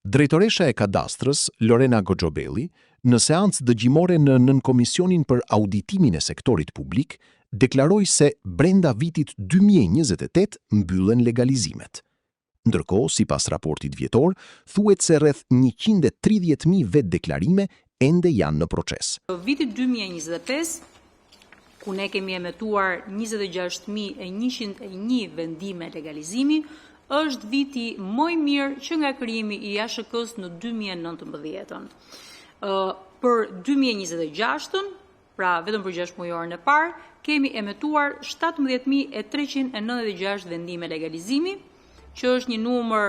Drejtoresha e Kadastrës, Lorena Koxhobelli, në seancë dëgjimore në Nënkomisionin për Auditimin e Sektorit Publik, deklaroi se brenda vitit 2028 mbyllen legalizimet. Ndërkohë, sipas raportit vjetor, thuhet se rreth 130.000 vetëdeklarime ende janë në proces. Viti 2025, ku ne kemi emetuar 26.101 vendime legalizimi, është viti më i mirë që nga krijimi i ASHK-së në 2019. Për 2026-ën, pra vetëm për 6 mujorin e parë, kemi emetuar 17396 vendime legalizimi, që është një numër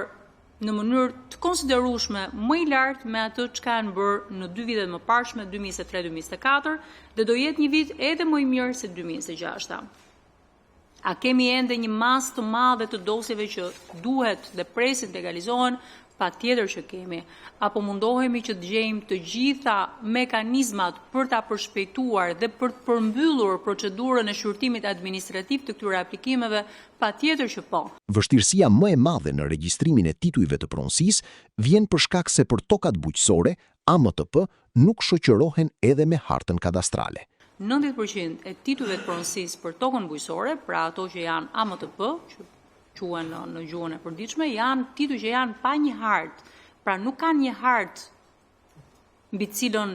në mënyrë të konsiderueshme më i lartë me atë çka janë bërë në dy vitet e mëparshme, 2023-2024, dhe do jetë një vit edhe më i mirë se 2026-a. A kemi ende një masë të madhe të dosjeve që duhet dhe presin të legalizohen? Patjetër që kemi. A po mundohemi që të gjejmë të gjitha mekanizmat për ta përshpejtuar dhe për të përmbyllur procedurën e shqyrtimit administrativ të këtyre aplikimeve? Patjetër që po. Vështirësia më e madhe në regjistrimin e titujve të pronësisë vjen për shkak se për tokat bujqësore, AMTP nuk shoqërohen edhe me hartën kadastrale. 90% e titujve të pronësisë për tokën bujqësore, pra ato që janë AMTP, që quhen në, në gjuhën e përditshme, janë tituj që janë pa një hartë, pra nuk kanë një hartë mbi të cilën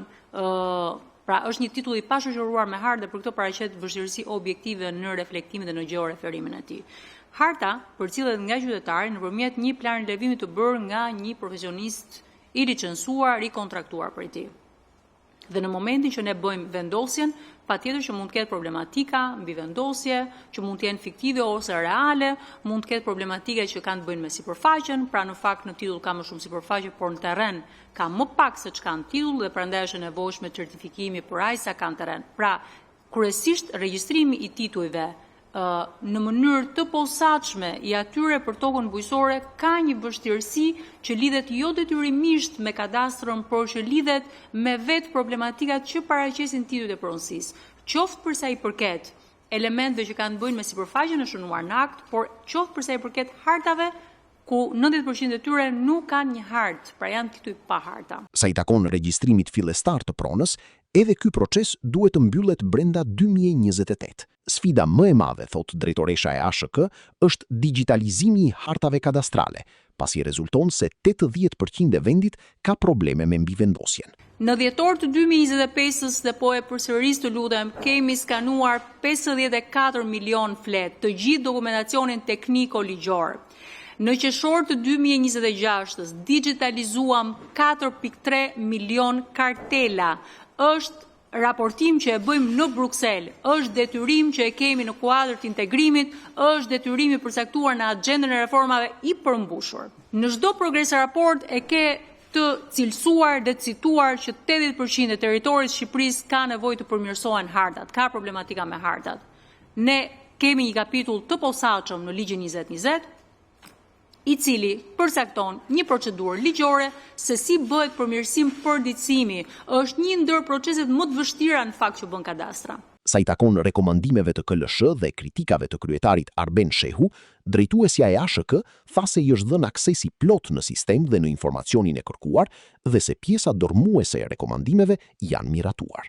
pra është një titull i pashoqëruar me hartë dhe për këtë paraqet vështirësi objektive në reflektimin dhe në gjeoreferimin e tij. Harta përcillet nga qytetari nëpërmjet një plan rilevimi të bërë nga një profesionist i licencuar, i kontraktuar prej tij. Dhe në momentin që ne bëjmë vendosjen, patjetër që mund të ketë problematika mbi vendosje, që mund të jenë fiktive ose reale, mund të ketë problematika që kanë të bëjnë me sipërfaqen, pra në fakt në titull ka më shumë sipërfaqe, por në terren ka më pak se çka në titull dhe prandaj është e nevojshme certifikimi për aq sa ka në terren. Pra, kryesisht regjistrimi i titujve në mënyrë të posaçme i atyre për tokën bujqësore ka një vështirësi që lidhet jo detyrimisht me kadastrën, por që lidhet me vetë problematikat që paraqesin titujt e pronësisë, qoftë për sa i përket elementëve që kanë të bëjnë me sipërfaqen e shënuar në akt, por qoftë për sa i përket hartave ku 90% e tyre nuk kanë një hartë, pra janë tituj pa harta. Sa i takon regjistrimit fillestar të pronës, edhe ky proces duhet të mbyllet brenda 2028. Sfida më e madhe, thotë drejtoresha e ASHK, është digjitalizimi i hartave kadastrale, pasi rezulton se 80% e vendit ka probleme me mbivendosjen. Në dhjetor të 2025-ës dhe po e përsëris të lutem, kemi skanuar 54 milion fletë, të gjithë dokumentacionin tekniko-ligjor. Në qershor të 2026-ës digjitalizuam 4.3 milion kartela. Është raportim që e bëjmë në Bruksel, është detyrim që e kemi në kuadër të integrimit, është detyrim i përcaktuar në agjendën e reformave i përmbushur. Në çdo progres raport e ke të cilësuar dhe të cituar që 80% e territorit të Shqipërisë ka nevojë të përmirësohen hartat, ka problematika me hartat. Ne kemi një kapitull të posaçëm në ligjin 2020, i cili përcakton një procedurë ligjore se si bëhet përmirësim përditësimi. Është një ndër proceset më të vështira në fakt që bën kadastra. Sa i takon rekomandimeve të KLSH dhe kritikave të kryetarit Arben Shehu, drejtuesja e ASHK tha se i është dhënë akses i plotë në sistem dhe në informacionin e kërkuar dhe se pjesa dërrmuese e rekomandimeve janë miratuar.